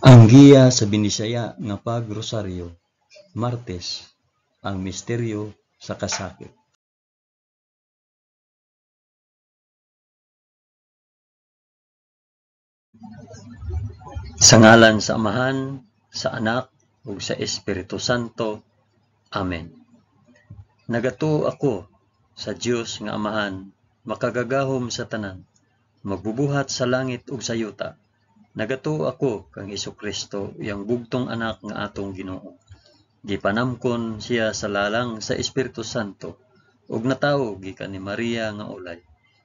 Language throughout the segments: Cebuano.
Ang giya sa Binisaya nga pagrosaryo, Martes, ang misteryo sa kasakit. Sa ngalan sa Amahan, sa Anak ug sa Espiritu Santo. Amen. Nagatuo ako sa Dios nga Amahan, makagagahom sa tanan, magbubuhat sa langit ug sa yuta. Nagatuo ako kang Hesukristo, iyang bugtong anak nga atong Ginoo. Gipanamkon siya sa lalang sa Espiritu Santo ug natawo gikan ni Maria nga ulay.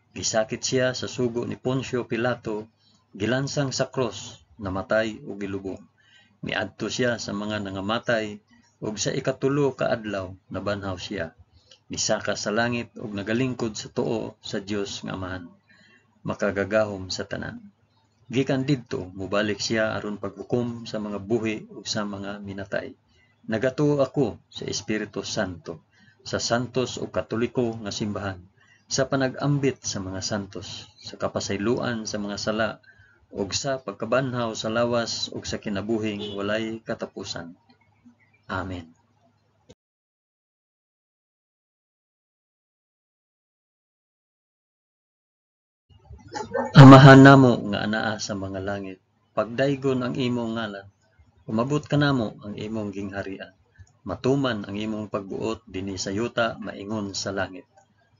Gisakit siya sa sugo ni Poncio Pilato, gilansang sa krus, namatay ug gilubong. Miadto siya sa mga nangamatay ug sa ikatulo ka adlaw nabanhaw siya. Misaka sa langit ug nagalingkod sa tuo sa Dios nga Amahan, makagagahom sa tanan. Gikan didto mobalik siya aron paghukom sa mga buhi ug sa mga minatay. Nagatuo ako sa Espiritu Santo, sa santos ug katoliko nga simbahan, sa panag-ambit sa mga santos, sa kapasayloan sa mga sala ug sa pagkabanhaw sa lawas ug sa kinabuhing walay katapusan. Amen. Amahan namo nga anaa sa mga langit, pagdaygon ang imong ngalan, umabot kanamo ang imong gingharian. Matuman ang imong pagbuot dinhi sa yuta maingon sa langit.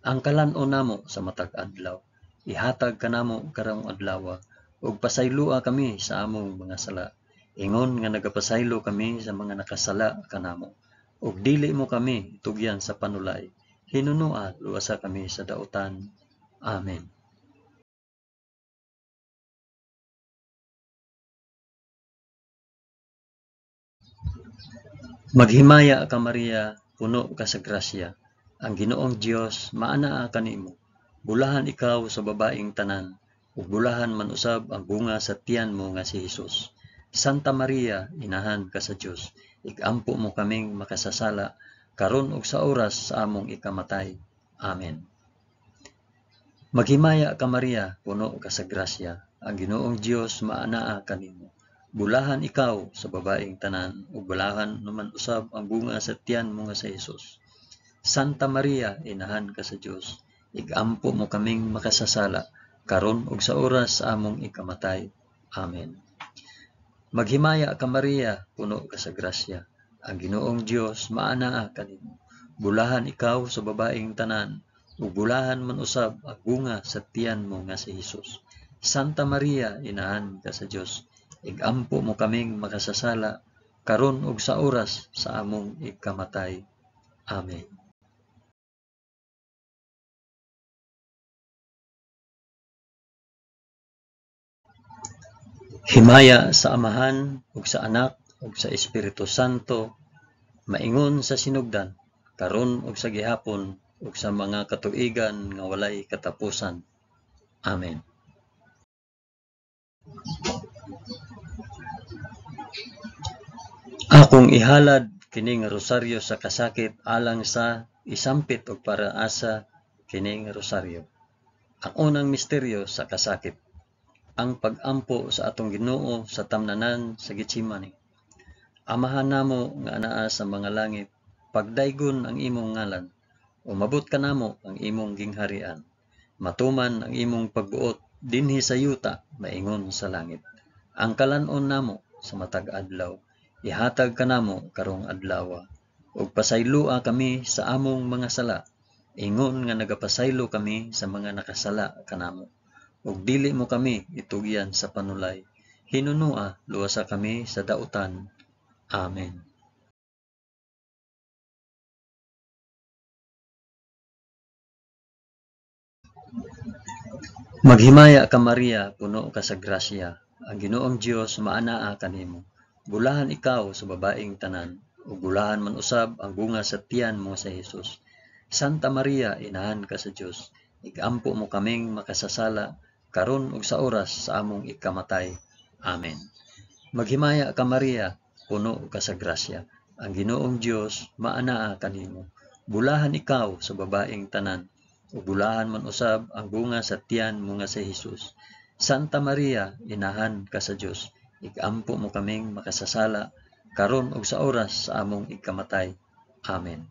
Ang kalan-on namo sa matag adlaw, ihatag kanamo karong adlawa, ug pasayloa kami sa among mga sala, ingon nga nagapasaylo kami sa mga nakasala kanamo. Ug dili mo kami itugyan sa panulay, hinunua luwasa kami sa dautan. Amen. Maghimaya ka Maria, puno ka sa grasya. Ang Ginoong Dios maanaa kanimo. Bulahan ikaw sa babaeng tanan, ug bulahan man usab ang bunga sa tiyan mo nga si Hesus. Santa Maria, inahan ka sa Dios, igampo mo kaming makasasala karon ug sa oras sa among ikamatay. Amen. Maghimaya ka Maria, puno ka sa grasya. Ang Ginoong Dios maanaa kanimo. Bulahan ikaw sa babaeng tanan, ug bulahan naman usab ang bunga sa tiyan mo nga si Hesus. Santa Maria, inahan ka sa Dios, igampo mo kaming makasasala, karon ug sa oras sa among ikamatay. Amen. Maghimaya ka Maria, puno ka sa grasya. Ang Ginoong Dios maanaa kanimo. Bulahan ikaw sa babaeng tanan, ug bulahan man usab ang bunga sa tiyan mo nga si Hesus. Santa Maria, inahan ka sa Dios, igampo mo kaming makasasala, karon ug sa oras sa among ikamatay. Amen. Himaya sa Amahan ug sa Anak ug sa Espiritu Santo, maingon sa sinugdan, karon ug sa gihapon ug sa mga katuigan nga walay katapusan. Amen. Akong ihalad kining rosaryo sa kasakit alang sa isampit og para asa kining rosaryo. Ang unang misteryo sa kasakit, ang pag-ampo sa atong Ginoo sa tamnanan sa Getsemani. Amahan namo nga anaa sa mga langit, pagdaygon ang imong ngalan, umabot kanamo ang imong gingharian. Matuman ang imong pagbuot dinhi sa yuta maingon sa langit. Ang kalan-on namo sa matag adlaw, ihatag kanamo karong adlawa, ug pasayloa kami sa among mga sala, ingon nga nagapasaylo kami sa mga nakasala kanamo. Ug dili mo kami itugyan sa panulay, hinunua luwasa kami sa dautan. Amen. Maghimaya ka Maria, puno ka sa grasya. Ang Ginoong Dios maanaa kanimo. Bulahan ikaw sa babaeng tanan, ug bulahan man usab ang bunga sa tiyan mo sa Hesus. Santa Maria, inahan ka sa Dios, igampo mo kaming makasasala, karon ug sa oras sa among ikamatay. Amen. Maghimaya ka Maria, puno ka sa grasya. Ang Ginoong Dios maanaa kanimo. Bulahan ikaw sa babaeng tanan, ug bulahan man usab ang bunga sa tiyan mo nga si Hesus. Santa Maria, inahan ka sa Dios, Igampo mo kaming makasasala, karon ug sa oras sa among igkamatay. Amen.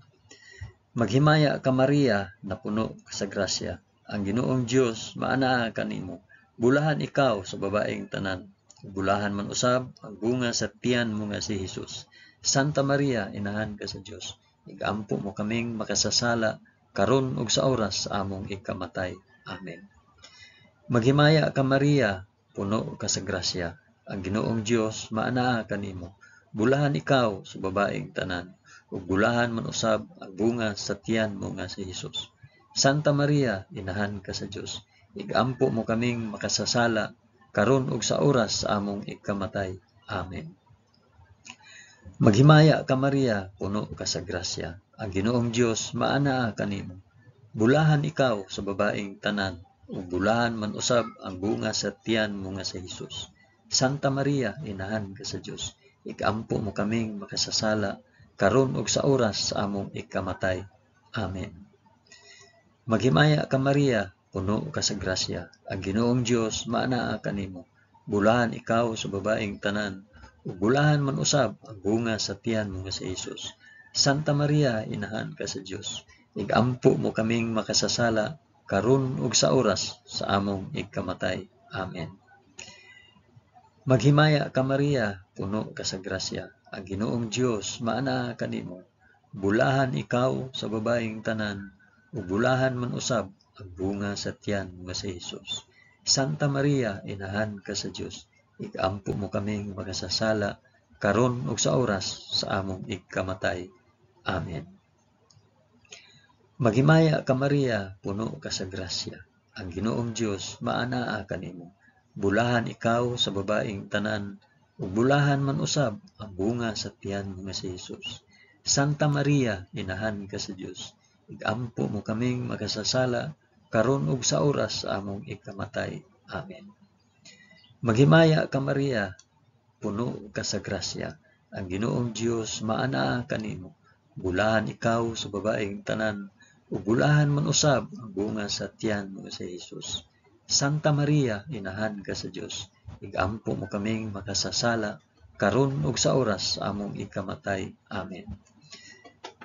Maghimaya ka Maria, napuno ka sa grasya. Ang Ginoong Dios maanaa kanimo. Bulahan ikaw sa babaeng tanan. Bulahan man usab ang bunga sa tiyan mo nga si Hesus. Santa Maria, inahan ka sa Dios. Igampo mo kaming makasasala, karon ug sa oras sa among ikamatay. Amen. Maghimaya ka Maria, puno ka sa grasya. Ang Ginoong Dios maanaa kanimo. Bulahan ikaw sa babaeng tanan, ug bulahan man usab ang bunga sa tiyan mo nga si Hesus. Santa Maria, inahan ka sa Dios. Igampo mo kaming makasasala, karon ug sa oras sa among ikamatay. Amen. Maghimaya ka Maria, puno ka sa grasya. Ang Ginoong Dios maanaa kanimo. Bulahan ikaw sa babaeng tanan, ug bulahan man usab ang bunga sa tiyan mo nga si Hesus. Santa Maria, inahan ka sa Dios. Igampo mo kaming makasasala, karon ug sa oras sa among ikamatay. Amen. Maghimaya ka Maria, puno ka sa grasya. Ang Ginoong Dios maanaa kanimo. Bulahan ikaw sa babaeng tanan, ug bulahan man usab ang bunga sa tiyan mo nga si Hesus. Santa Maria, inahan ka sa Dios. Igampo mo kaming makasasala, karon ug sa oras sa among ikamatay. Amen. Maghimaya ka Maria, puno ka sa grasya. Ang Ginoong Dios maanaa kanimo. Bulahan ikaw sa babaeng tanan, ug bulahan man usab ang bunga sa tiyan mo nga si Hesus. Santa Maria, inahan ka sa Dios. Igampo mo kaming makasasala, karon ug sa oras sa among ikamatay. Amen. Maghimaya ka Maria, puno ka sa grasya. Ang Ginoong Dios maanaa kanimo. Bulahan ikaw sa babaeng tanan, ug bulahan man usab ang bunga sa tiyan mo nga si Hesus. Santa Maria, inahan ka sa Dios. Igampo mo kaming makasasala, karon ug sa oras sa among ikamatay. Amen. Maghimaya ka Maria, puno ka sa grasya. Ang Ginoong Dios maanaa kanimo. Bulahan ikaw sa babaeng tanan, ug bulahan man usab ang bunga sa tiyan mo nga si Hesus. Santa Maria, inahan ka sa Dios. Igampo mo kaming makasasala, karon ug sa oras sa among ikamatay. Amen.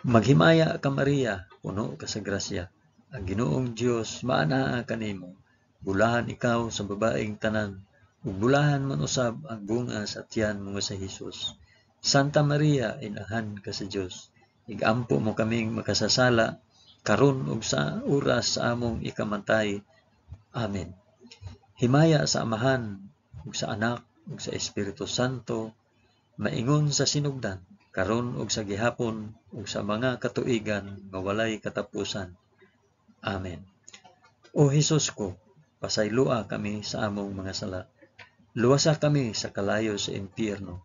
Maghimaya ka Maria, puno ka sa grasya. Ang Ginoong Dios maanaa kanimo. Bulahan ikaw sa babaeng tanan, ug bulahan man usab ang bunga sa tiyan mo nga si Hesus. Santa Maria, inahan ka sa Dios. Igampo mo kaming makasasala, karon ug sa oras sa among ikamatay. Amen. Himaya sa Amahan, ug sa Anak, ug sa Espiritu Santo, maingon sa sinugdan, karon ug sa gihapon, ug sa mga katuigan nga walay katapusan. Amen. O Hesus ko, pasayloa kami sa among mga sala. Luwasa kami sa kalayo sa impyerno,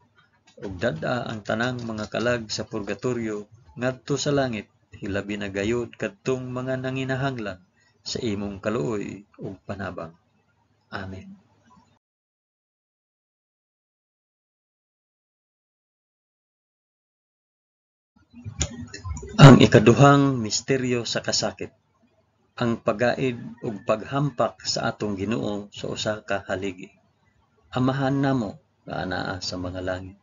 ug dad-a ang tanang mga kalag sa purgatorio ngadto sa langit, hilabi na gayod kadtong mga nanginahanglan sa imong kaluoy ug panabang. Amen. Ang ikaduhang misteryo sa kasakit, ang pagaid ug paghampak sa atong Ginoo sa usa ka haligi. Amahan namo nga anaa sa mga langit.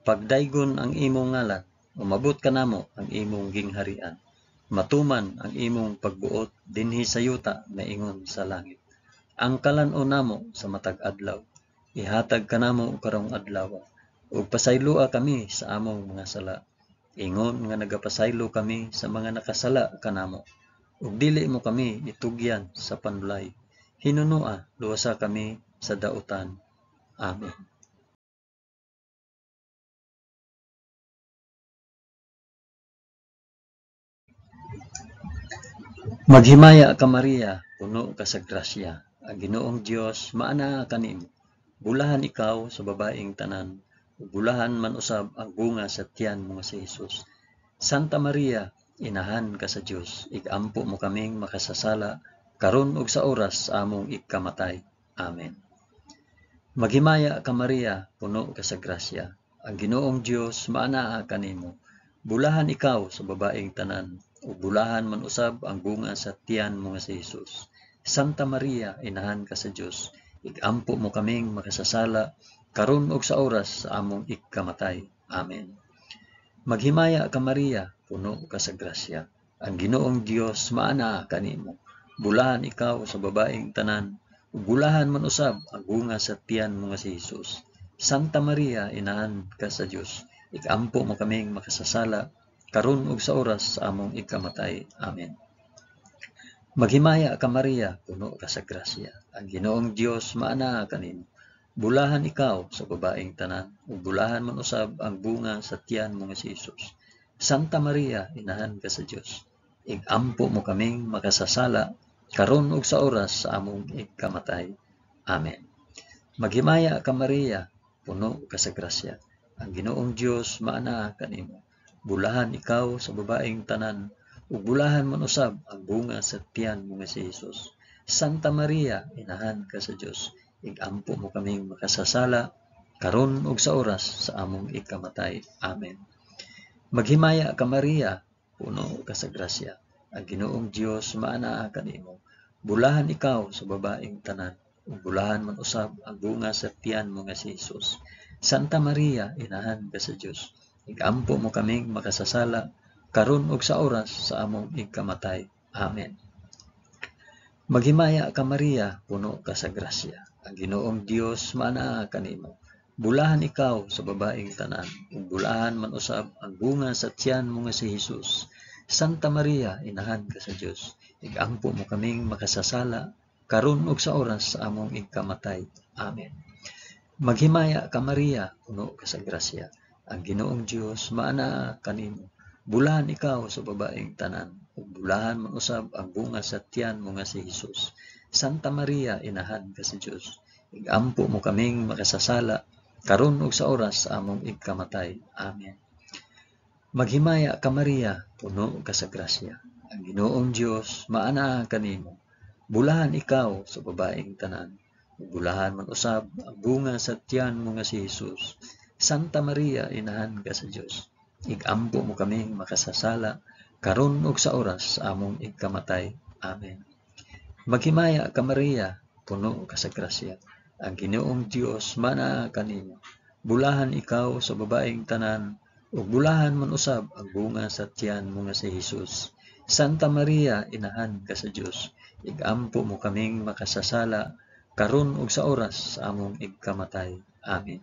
Pagdaygon ang imong ngalan, umabot kanamo ang imong gingharian. Matuman ang imong pagbuot dinhi sa yuta maingon sa langit. Ang kalan-on namo sa matag adlaw, ihatag kanamo karong adlaw, ug pasayloa kami sa among mga sala, ingon nga nagapasaylo kami sa mga nakasala kanamo. Ug dili mo kami itugyan sa panulay, hinunoa luwasa kami sa dautan. Amen. Maghimaya ka Maria, puno ka sa grasya. Ang Ginoong Dios maanaa kanimo. Bulahan ikaw sa babaeng tanan, ug bulahan man usab ang bunga sa tiyan mo nga si Hesus. Santa Maria, inahan ka sa Dios, igampo mo kaming makasasala, karon ug sa oras sa among ikamatay. Amen. Maghimaya ka Maria, puno ka sa grasya. Ang Ginoong Dios maanaa kanimo. Bulahan ikaw sa babaeng tanan, ug bulahan man usab ang bunga sa tiyan mo nga si Hesus. Santa Maria, inahan ka sa Dios, igampo mo kaming makasasala, karon ug sa oras sa among ikamatay. Amen. Maghimaya ka Maria, puno ka sa grasya. Ang Ginoong Dios maanaa kanimo. Bulahan ikaw sa babaeng tanan, ug bulahan man usab ang bunga sa tiyan mo nga si Hesus. Santa Maria, inahan ka sa Dios, ikampo mo kaming makasasala, karon ug sa oras sa among ikamatay. Amen. Maghimaya ka Maria, puno ka sa grasya. Ang Ginoong Dios maanaa kanimo. Bulahan ikaw sa babaeng tanan, ug bulahan man usab ang bunga sa tiyan mo nga si Hesus. Santa Maria, inahan ka sa Dios, igampo mo kaming makasasala, karon ug sa oras sa among ikamatay. Amen. Maghimaya ka Maria, puno ka sa grasya. Ang Ginoong Dios maanaa kanimo. Bulahan ikaw sa babaeng tanan, ug bulahan man usab ang bunga sa tiyan mo nga si Hesus. Santa Maria, inahan ka sa Dios, igampo mo kaming makasasala, karon ug sa oras sa among ikamatay. Amen. Maghimaya ka Maria, puno ka sa grasya. Ang Ginoong Dios maanaa kanimo. Bulahan ikaw sa babaeng tanan, ug bulahan man usab ang bunga sa tiyan mo nga si Hesus. Santa Maria, inahan ka sa Dios, igampo mo kaming makasasala, karon ug sa oras sa among ikamatay. Amen. Maghimaya ka Maria, puno ka sa grasya. Ang Ginoong Dios maanaa kanimo. Bulahan ikaw sa babaeng tanan, ug bulahan man usab ang bunga sa tiyan mo nga si Hesus. Santa Maria, inahan ka sa Dios, igampo mo kaming makasasala, karon ug sa oras sa among ikamatay. Amen. Maghimaya ka Maria, puno ka sa grasya. Ang Ginoong Dios maanaa kanimo. Bulahan ikaw sa babaeng tanan, ug bulahan man usab ang bunga sa tiyan mo nga si Hesus. Santa Maria, inahan ka sa Dios, igampo mo kaming makasasala, karon ug sa oras sa among ikamatay. Amen. Maghimaya ka Maria, puno ka sa grasya. Ang Ginoong Dios maanaa kanimo. Bulahan ikaw sa babaeng tanan, ug bulahan man usab ang bunga sa tiyan mo nga si Hesus. Santa Maria, inahan ka sa Dios, igampo mo kaming makasasala, karon ug sa oras sa among ikamatay. Amen. Maghimaya ka Maria, puno ka sa grasya. Ang Ginoong Dios maanaa kanimo. Bulahan ikaw sa babaeng tanan, ug bulahan man usab ang bunga sa tiyan mo nga si Hesus. Santa Maria, inahan ka sa Dios, igampo mo kaming makasasala, karon ug sa oras sa among ikamatay. Amen.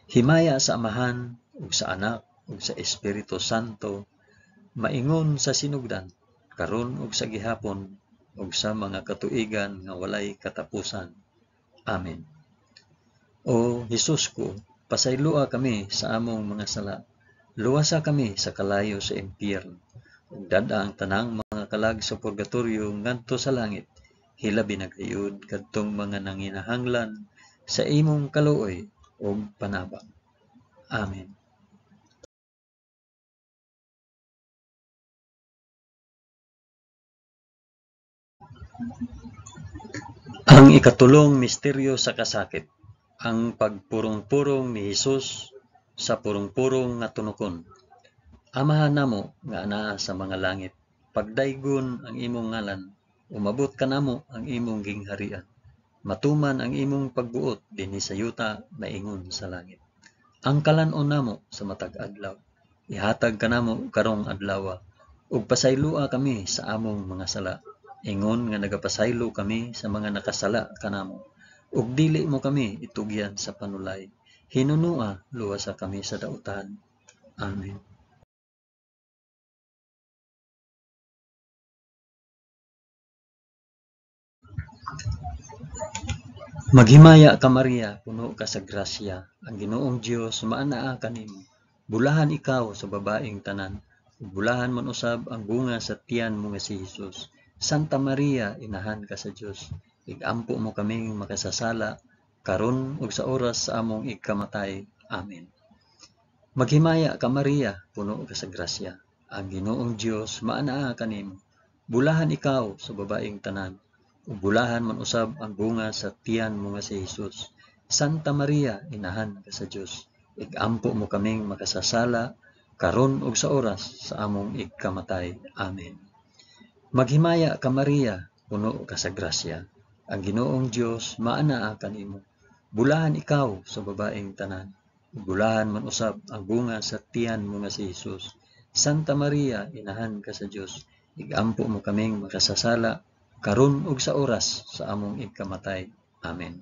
Himaya sa Amahan, ug sa Anak, ug sa Espiritu Santo, maingon sa sinugdan, karon ug sa gihapon, ug sa mga katuigan nga walay katapusan. Amen. O Hesus ko, pasayloa kami sa among mga sala. Luwasa kami sa kalayo sa impyerno. Ug dad-a ang tanang mga kalag sa purgatorio ngadto sa langit. Hilabi na gayud kadtong mga nanginahanglan sa imong kaluoy ug panabang. Amen. Ang ikatulong misteryo sa kasakit, ang pagpurong-purong ni Hesus sa purong-purong nga tunokon. Amahan namo nga anaa sa mga langit, pagdaygon ang imong ngalan, umabot kanamo ang imong gingharian. Matuman ang imong pagbuot dinhi sa yuta maingon sa langit. Ang kalan-on namo sa matag adlaw, ihatag kanamo karong adlawa, ug pasayloa kami sa among mga sala, ingon nga nagapasaylo kami sa mga nakasala kanamo. Ug dili mo kami itugyan sa panulay, hinunua luwasa kami sa dautan. Amen. Maghimaya ka Maria, puno ka sa grasya. Ang Ginoong Dios maanaa kanimo. Bulahan ikaw sa babaeng tanan, ug bulahan man usab ang bunga sa tiyan mo nga si Hesus. Santa Maria, inahan ka sa Dios, igampo mo kaming makasasala, karon ug sa oras sa among ikamatay. Amen. Maghimaya ka Maria, puno ka sa grasya. Ang Ginoong Dios maanaa kanimo. Bulahan ikaw sa babaeng tanan, ug bulahan man usab ang bunga sa tiyan mo nga si Hesus. Santa Maria, inahan ka sa Dios, igampo mo kaming makasasala, karon ug sa oras sa among ikamatay. Amen. Maghimaya ka Maria, puno ka sa grasya. Ang Ginoong Dios maanaa kanimo. Bulahan ikaw sa babaeng tanan, ug bulahan man usab ang bunga sa tiyan mo nga si Hesus. Santa Maria, inahan ka sa Dios, igampo mo kaming makasasala, karon ug sa oras sa among igkamatay. Amen.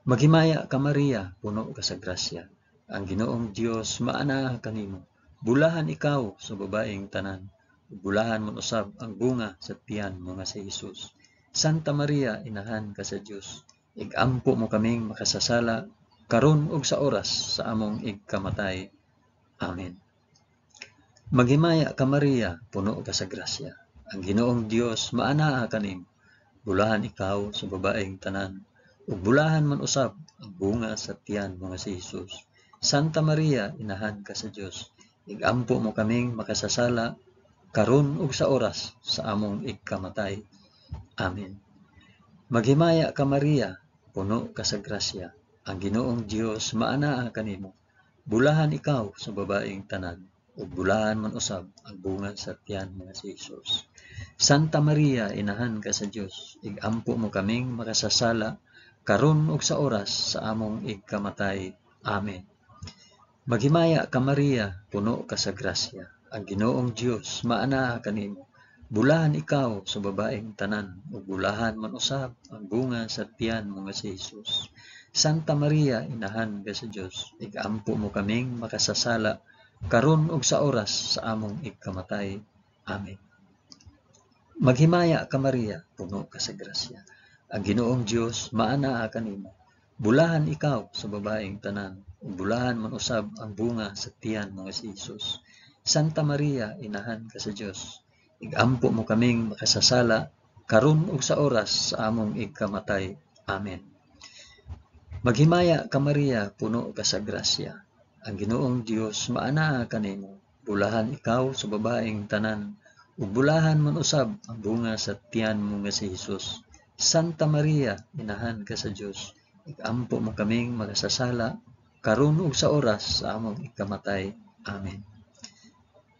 Maghimaya ka Maria, puno ka sa grasya. Ang Ginoong Dios maanaa kanimo. Bulahan ikaw sa babaeng tanan, ug bulahan man usab ang bunga sa tiyan mo nga si Hesus. Santa Maria, inahan ka sa Dios, igampo mo kaming makasasala, karon ug sa oras sa among igkamatay. Amen. Maghimaya ka Maria, puno ka sa grasya. Ang Ginoong Dios maanaa kanimo. Bulahan ikaw sa babaeng tanan, ug bulahan man usab ang bunga sa tiyan mo nga si Hesus. Santa Maria, inahan ka sa Dios, igampo mo kaming makasasala, karon ug sa oras sa among igkamatay. Amen. Maghimaya ka Maria, puno ka sa grasya. Ang Ginoong Dios maanaa kanimo. Bulahan ikaw sa babaeng tanan, ug bulahan man usab ang bunga sa tiyan mo nga si Hesus. Santa Maria, inahan ka sa Dios, igampo mo kaming makasasala, karon ug sa oras sa among igkamatay. Amen. Maghimaya ka Maria, puno ka sa grasya. Ang Ginoong Dios maanaa kanimo. Bulahan ikaw sa babaeng tanan, ug bulahan man usab ang bunga sa tiyan mo nga si Hesus. Santa Maria, inahan ka sa Dios, igampo mo kaming makasasala, karon ug sa oras sa among igkamatay. Amen. Maghimaya ka Maria, puno ka sa grasya. Ang Ginoong Dios maanaa kanimo. Bulahan ikaw sa babaeng tanan, ug bulahan man usab ang bunga sa tiyan mo nga si Hesus. Santa Maria, inahan ka sa Dios, igampo mo kaming makasasala, karon ug sa oras sa among igkamatay. Amen. Maghimaya ka Maria, puno ka sa grasya. Ang Ginoong Dios maanaa kanimo. Bulahan ikaw sa babaeng tanan, ug bulahan man usab ang bunga sa tiyan mo nga si Hesus. Santa Maria, inahan ka sa Dios, igampo mo kaming makasasala, karon ug sa oras sa among ikamatay. Amen.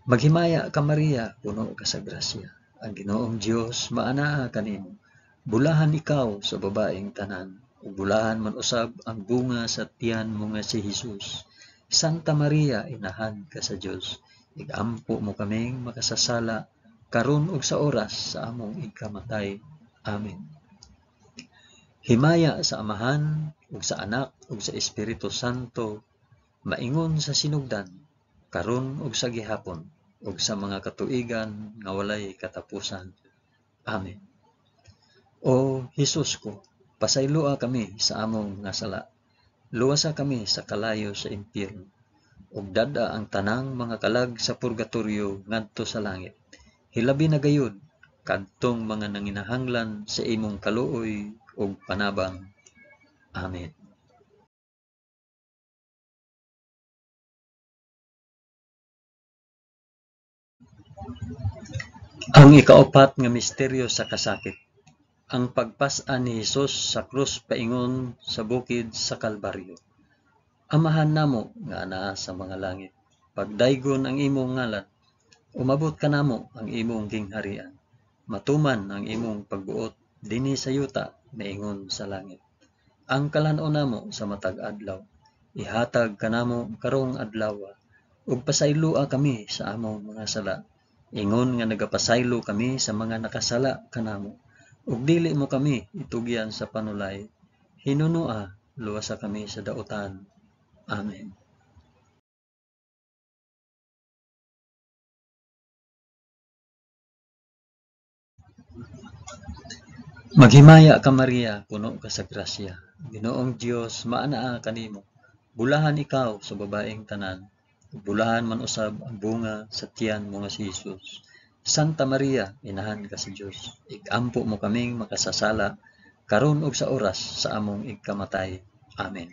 Maghimaya ka Maria, puno ka sa grasya. Ang Ginoong Dios maanaa kanimo. Bulahan ikaw sa babaeng tanan, ug bulahan man usab ang bunga sa tiyan mo nga si Hesus. Santa Maria, inahan ka sa Dios, igampo mo kaming makasasala, karon ug sa oras sa among ikamatay. Amen. Himaya sa Amahan, ug sa Anak, ug sa Espiritu Santo, maingon sa sinugdan, karon ug sa gihapon, ug sa mga katuigan nga walay katapusan. Amen. O Hesus ko, pasayloa kami sa among nga sala. Luwasa kami sa kalayo sa impyerno, ug dad-a ang tanang mga kalag sa purgatorio ngadto sa langit. Hilabi na gayud kadtong mga nanginahanglan sa imong kaluoy ug panabang. Amen. Ang ikaupat nga misteryo sa kasakit, ang pagpas-an ni Hesus sa krus paingon sa bukid sa Kalbaryo. Amahan namo nga anaa sa mga langit, pagdaygon ang imong ngalan, umabot kanamo ang imong gingharian, matuman ang imong pagbuot dinhi sa yuta maingon sa langit. Ang kalan-on namo sa matag adlaw, ihatag kanamo karong adlaw, ug pasayloa kami sa among mga sala, ingon nga nagapasaylo kami sa mga nakasala kanamo, ug dili mo kami itugyan sa panulay, hinunoa luwasa kami sa dautan. Amen. Maghimaya ka Maria, puno ka sa grasya. Ginoong Dios maanaa kanimo. Bulahan ikaw sa babaeng tanan, ug bulahan man usab ang bunga sa tiyan mo nga si Hesus. Santa Maria, inahan ka sa Dios, igampo mo kaming makasasala, karon ug sa oras sa among igkamatay. Amen.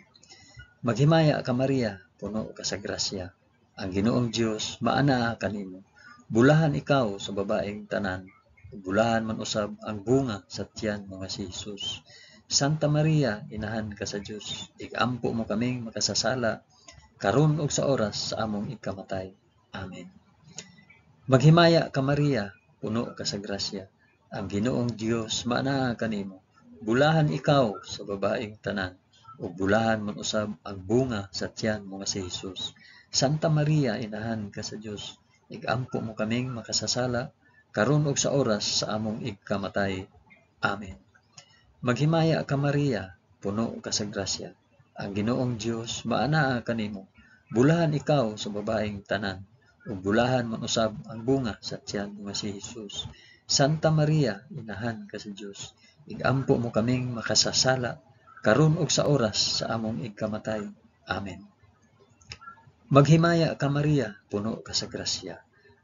Maghimaya ka Maria, puno ka sa grasya. Ang Ginoong Dios maanaa kanimo. Bulahan ikaw sa babaeng tanan, ug bulahan man usab ang bunga sa tiyan mo nga si Hesus. Santa Maria, inahan ka sa Dios, igampo mo kaming makasasala, karon ug sa oras sa among ikamatay. Amen. Maghimaya ka Maria, puno ka sa grasya. Ang Ginoong Dios maanaa kanimo. Bulahan ikaw sa babaeng tanan, ug bulahan man usab ang bunga sa tiyan mo nga si Hesus. Santa Maria, inahan ka sa Dios, igampo mo kaming makasasala, karon ug sa oras sa among igkamatay. Amen. Maghimaya ka Maria, puno ka sa grasya. Ang Ginoong Dios maanaa kanimo. Bulahan ikaw sa babaeng tanan, ug bulahan man usab ang bunga sa tiyan mo nga si Hesus. Santa Maria, inahan ka sa Dios, igampo mo kaming makasasala, karon ug sa oras sa among igkamatay. Amen. Maghimaya ka Maria, puno ka sa grasya.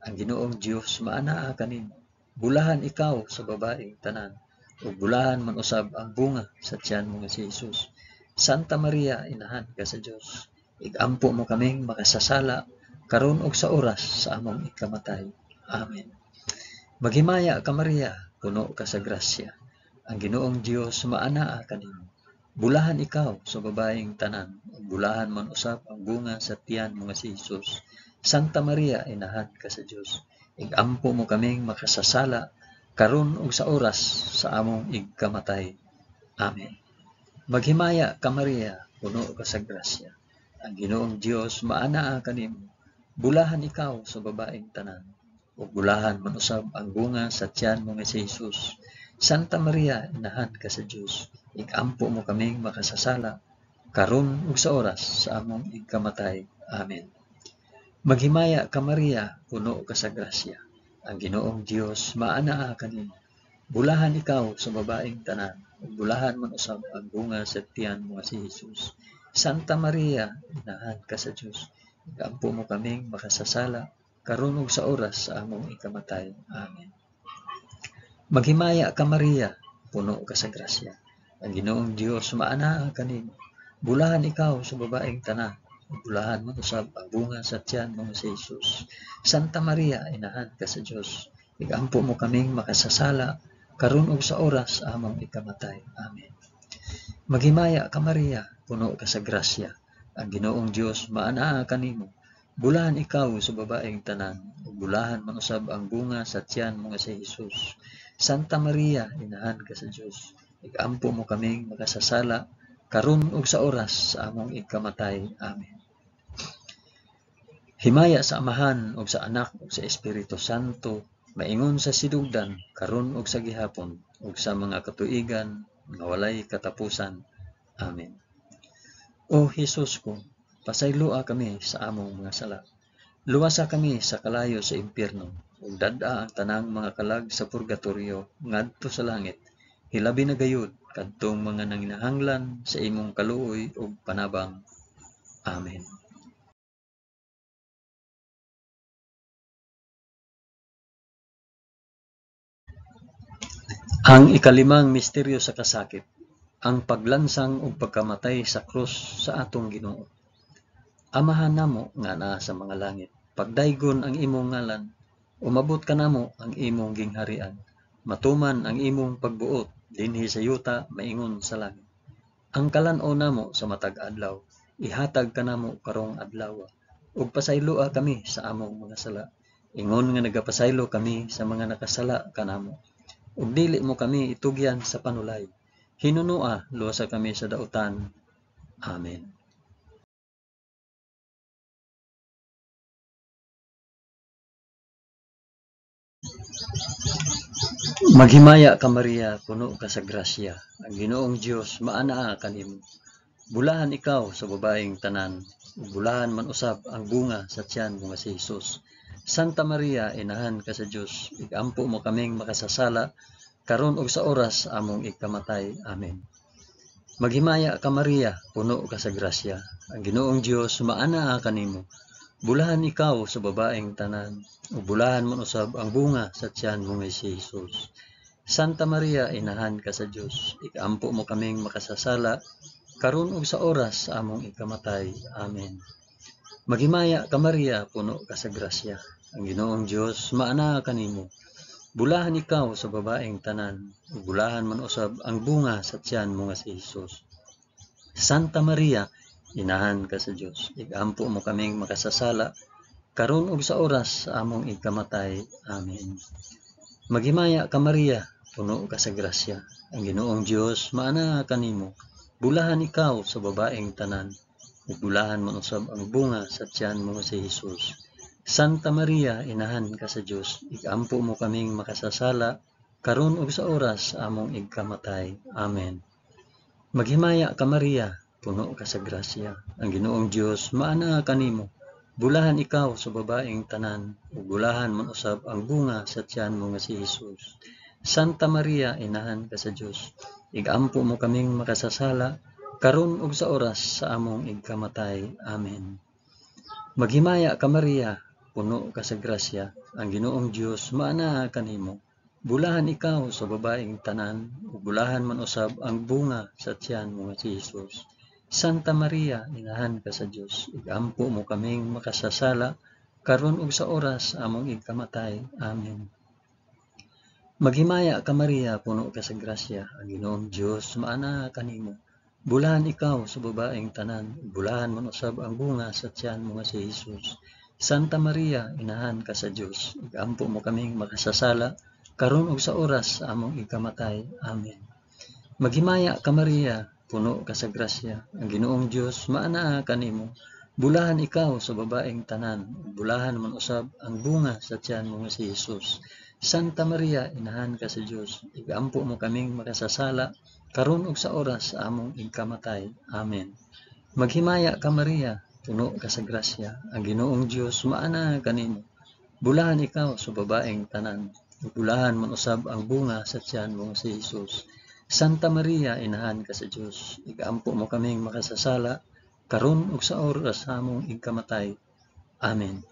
Ang Ginoong Dios maanaa kanimo. Bulahan ikaw sa babaeng tanan, ug bulahan man usab ang bunga sa tiyan mo nga si Hesus. Santa Maria, inahan ka sa Dios, igampo mo kaming makasasala, karon ug sa oras sa among ikamatay. Amen. Maghimaya ka Maria, puno ka sa grasya. Ang Ginoong Dios maanaa kanimo. Bulahan ikaw sa babaeng tanan, ug bulahan man usab ang bunga sa tiyan mo nga si Hesus. Santa Maria, inahan ka sa Dios, igampo mo kaming makasasala, karon ug sa oras sa among igkamatay. Amen. Maghimaya ka Maria, puno ka sa grasya. Ang Ginoong Dios maanaa kanimo. Bulahan ikaw sa babaeng tanan, ug bulahan man usab ang bunga sa tiyan mo nga si Hesus. Santa Maria, inahan ka sa Dios, igampo mo kaming makasasala, karon ug sa oras sa among igkamatay. Amen. Maghimaya ka Maria, puno ka sa grasya. Ang Ginoong Dios maanaa kanimo. Bulahan ikaw sa babaeng tanan, ug bulahan man usab ang bunga sa tiyan mo nga si Hesus. Santa Maria, inahan ka sa Dios, igampo mo kaming makasasala, karon ug sa oras sa among ikamatay. Amen. Maghimaya ka Maria, puno ka sa grasya. Ang Ginoong Dios maanaa kanimo. Bulahan ikaw sa babaeng tanan, ug bulahan man usab ang bunga sa tiyan mo nga si Hesus. Santa Maria, inahan ka sa Dios, igampo mo kaming makasasala, karon ug sa oras sa among ikamatay. Amen. Maghimaya ka Maria, puno ka sa grasya. Ang Ginoong Dios maanaa kanimo. Bulahan ikaw sa babaeng tanan, ug bulahan man usab ang bunga sa tiyan mo nga si Hesus. Santa Maria, inahan ka sa Dios, igampo mo kaming makasasala, karon ug sa oras sa among ikamatay. Amen. Himaya sa Amahan ug sa Anak ug sa Espiritu Santo, maingon sa sidugdan, karon ug sa gihapon, ug sa mga katuigan nga walay katapusan. Amen. O Hesus ko, pasayloa kami sa among mga sala. Luwasa kami sa kalayo sa impyerno, ug dad-a ang tanang mga kalag sa purgatorio ngadto sa langit, hilabi na gayud kadtong mga nanginahanglan sa imong kaluoy ug panabang. Amen. Ang ikalimang misteryo sa kasakit, ang paglansang ug pagkamatay sa krus sa atong Ginoo. Amahan namo nga naa sa mga langit, pagdaygon ang imong ngalan, umabot kanamo ang imong gingharian, matuman ang imong pagbuot dinhi sa yuta maingon sa langit. Ang kalan-on namo sa matag adlaw, ihatag kanamo karong adlaw, ug pasayloa kami sa among mga sala, ingon nga nagapasaylo kami sa mga nakasala kanamo. Ug dili mo kami itugyan sa panulay, hinunoa luwasa kami sa dautan. Amen. Maghimaya ka Maria, puno ka sa grasya. Ang Ginoong Dios maanaa kanimo. Bulahan ikaw sa babaeng tanan, ug bulahan man usab ang bunga sa tiyan mo nga si Hesus. Santa Maria, inahan ka sa Dios, igampo mo kaming makasasala, karon ug sa oras sa among ikamatay. Amen. Maghimaya ka Maria, puno ka sa grasya. Ang Ginoong Dios maanaa kanimo. Bulahan ikaw sa babaeng tanan, ug bulahan man usab ang bunga sa tiyan mo nga si Hesus. Santa Maria, inahan ka sa Dios, ikampo mo kaming makasasala, karon ug sa oras sa among ikamatay. Amen. Maghimaya ka Maria, puno ka sa grasya. Ang Ginoong Dios maanaa kanimo. Bulahan ikaw sa babaeng tanan, ug bulahan man usab ang bunga sa tiyan mo nga si Hesus. Santa Maria, inahan ka sa Dios, igampo mo kaming makasasala, karon ug sa oras sa among ikamatay. Amen. Maghimaya ka Maria, puno ka sa grasya. Ang Ginoong Dios maanaa kanimo. Bulahan ikaw sa babaeng tanan, ug bulahan man usab ang bunga sa tiyan mo nga si Hesus. Santa Maria, inahan ka sa Dios, igampo mo kaming makasasala, karon ug sa oras sa among igkamatay. Amen. Maghimaya ka Maria, puno ka sa grasya, ang Ginoong Dios maanaa kanimo. Bulahan ikaw sa babaeng tanan, ug bulahan man usab ang bunga sa tiyan mo nga si Hesus. Santa Maria, inahan ka sa Dios, igampo mo kaming makasasala, karon ug sa oras sa among igkamatay. Amen. Maghimaya ka Maria, puno ka sa grasya, ang Ginoong Dios maanaa kanimo. Bulahan ikaw sa babaeng tanan, ug bulahan man usab ang bunga sa tiyan mo nga si Hesus. Santa Maria, inahan ka sa Dios, igampo mo kaming makasasala, karon ug sa oras sa among igkamatay. Amen. Maghimaya ka Maria, puno ka sa grasya, ang Ginoong Dios maanaa kanimo. Bulahan ikaw sa babaeng tanan, ug bulahan man usab ang bunga sa tiyan mo nga si Hesus. Santa Maria, inahan ka sa Dios, igampo mo kaming makasasala, karon ug sa oras sa among igkamatay. Amen. Maghimaya ka Maria, puno ka sa grasya, ang Ginoong Dios maanaa kanimo. Bulahan ikaw sa babaeng tanan, ug bulahan man usab ang bunga sa tiyan mo nga si Hesus. Santa Maria, inahan ka sa Dios, igampo mo kaming makasasala, karon ug sa oras sa among igkamatay. Amen. Maghimaya ka Maria, puno ka sa grasya, ang Ginoong Dios maanaa kanimo. Bulahan ikaw sa babaeng tanan, ug bulahan man usab ang bunga sa tiyan mo nga si Hesus. Santa Maria, inahan ka sa Dios, igampo mo kaming makasasala, karon ug sa oras sa among igkamatay. Amen.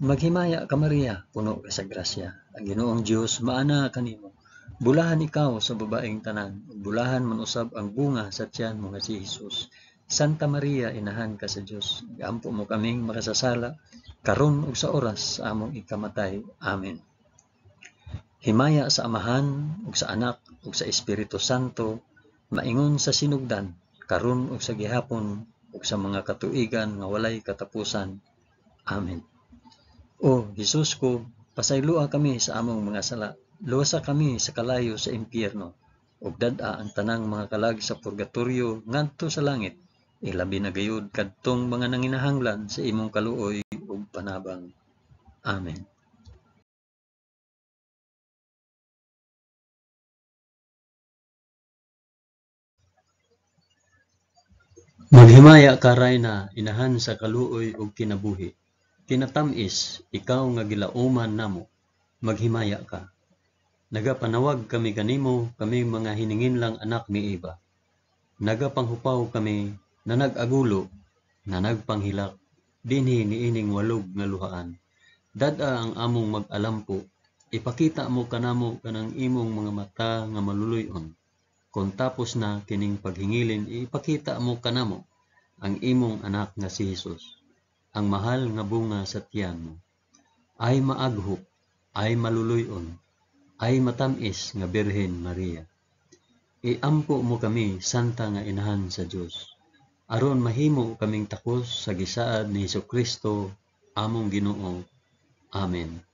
Maghimaya ka Maria, puno ka sa grasya, ang Ginoong Dios maanaa kanimo. Bulahan ikaw sa babaeng tanan, ug bulahan man usab ang bunga sa tiyan mo nga si Hesus. Santa Maria, inahan ka sa Dios, igampo mo kaming makasasala, karon ug sa oras sa among igkamatay. Amen. Himaya sa Amahan ug sa Anak ug sa Espiritu Santo, maingon sa sinugdan, karon ug sa gihapon ug sa mga katuigan nga walay katapusan. Amen. O Hesus ko, pasayloa kami sa among mga sala, luwasa kami sa kalayo sa impyerno, ug dad-a ang tanang mga kalag sa purgatorio ngadto sa langit, ilabi na gayud kadtong mga nanginahanglan sa imong kaluoy ug panabang. Amen. Maghimaya ka Rayna, inahan sa kaluoy ug kinabuhi. Kinatam-is, ikaw nga gilauman namo, maghimaya ka. Nagapanawag kami kanimo, kaming mga hininginlang anak ni Eva. Nagapanghupaw kami na nag-agulo, na nagpanghilak, dinhi niining walog nga luhaan. Dad-a ang among mag-alampo, ipakita mo kanamo kanang imong mga mata nga maluluy-on. Kung tapos na kining paghingilin, ipakita mo kanamo ang imong anak nga si Hesus, ang mahal nga bunga sa tiyan mo. Ay maaghop, ay maluluy-on, ay matam-is nga Birhen Maria. Iampo mo kami, Santa nga Inahan sa Dios, aron mahimo kaming takos sa gisaad ni Hesukristo, among Ginoo. Amen.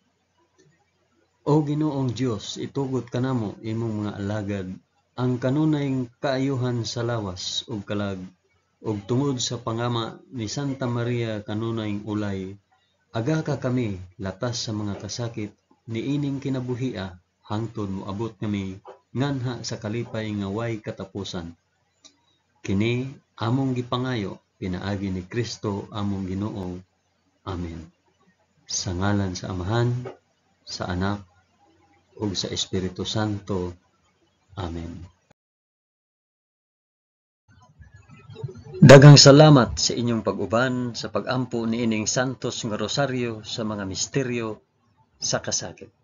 O Ginoong Dios, itugot kanamo imong mga alagad ang kanunay kaayuhan sa lawas ug kalag, ug tungod sa pangama ni Santa Maria kanunay ulay, aga ka kami latas sa mga kasakit niining kinabuhia hangtod moabot kami nganha sa kalipay nga way katapusan. Kini among gipangayo pinaagi ni Kristo among Ginoo. Amen. Sa ngalan sa Amahan, sa Anak, ug sa Espiritu Santo. Amen. Daghang salamat sa inyong pag-uban sa pag-ampo niining Santos nga Rosaryo sa mga misteryo sa kasakit.